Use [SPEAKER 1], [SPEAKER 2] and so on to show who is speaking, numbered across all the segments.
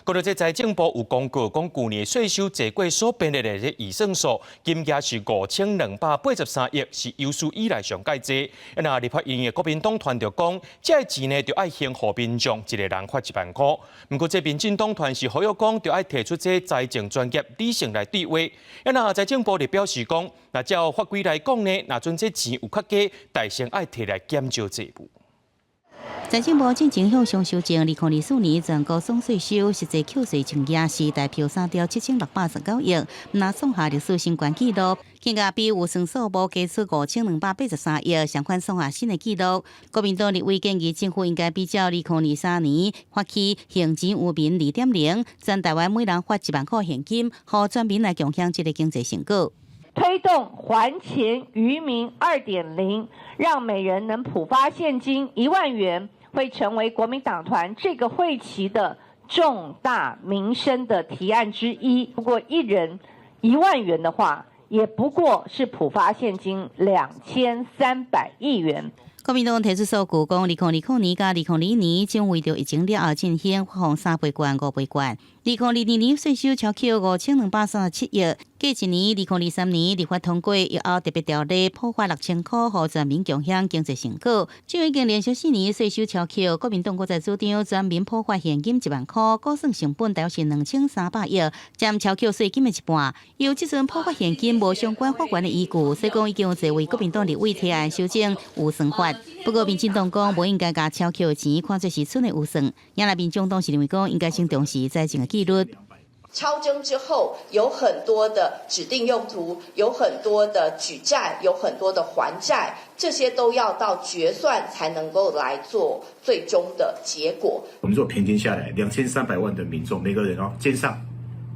[SPEAKER 1] 閣著這財政部有公告，講舊年稅收濟過所編列的這預算數，金額是5283億，是有史以來上蓋濟。那立法院的國民黨團就講，這个錢呢，著愛先予民眾一个人發1萬箍。毋過這民進黨團是呼籲講，著愛提出這財政專業理性來對話。那財政部就表示講，若照法規來講呢，若準這錢有較低，代先愛提來減少債務。
[SPEAKER 2] 財政部進前向上修正，2024年全國總稅收實際扣稅金額是台票3兆7619億，毋但創下歷史新懸紀錄，金額比預算數無加出5283億，相款創下新的紀錄。國民黨立委建議政府應該比照2023年發起還錢予民2.0，全台灣每人發1萬箍現金，予全民來共享這个經濟成果。
[SPEAKER 3] 推動還錢於民2.0，讓每人能普發現金1萬元，會成為國民黨團這個會期的重大民生的提案之一。如果一人1萬元的話，也不過是普發現金2300億元。
[SPEAKER 2] 國民黨提出數據講，2020年佮2021年，政府為著疫情了後進行發放三倍券、五倍券。2022年稅收超扣5237億，過一年2023年立法通過疫後特別條例，普發6000箍，予全民共享經濟成果。就已經連續4年稅收超扣，國民黨閣再主張全民普發現金1萬箍，估算成本大約是2300億，佔超扣稅金的一半。由這陣普發現金無相關法源的依據，所以講已經有濟位國民黨立委提案修正預算法。不過民進黨講無應該共超扣的錢看作是新的預算，也來民眾黨是認為講應該先重視財政的紀律。
[SPEAKER 4] 超徵之後，有很多的指定用途，有很多的舉債，有很多的還債，這些都要到決算才能夠來做最終的結果。
[SPEAKER 5] 我們做平均下來，2300萬的民眾，每個人哦肩上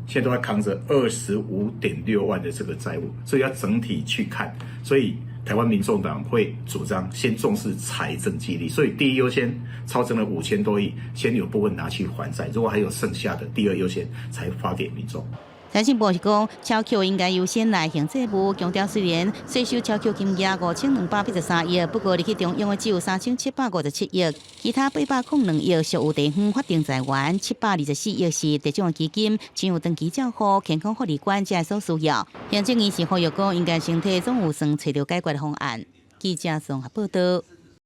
[SPEAKER 5] 現在都在扛着25.6萬的這個債務，所以要整體去看。所以台灣民眾黨會主張先重視財政紀律，所以第一優先超徵了5000多億，先有部分拿去還債，如果還有剩下的，第二優先才發給民眾。
[SPEAKER 2] 財政部是講，超扣應該優先來還債務，強調雖然稅收超扣金額5283億，不過入去中央的只有3757億，其他802億屬於地方法定財源，724億是特種基金，只有長期照護、健康福利館這所需要。行政院是呼籲講，應該先提總預算，揣著解決方案。記者綜合報道。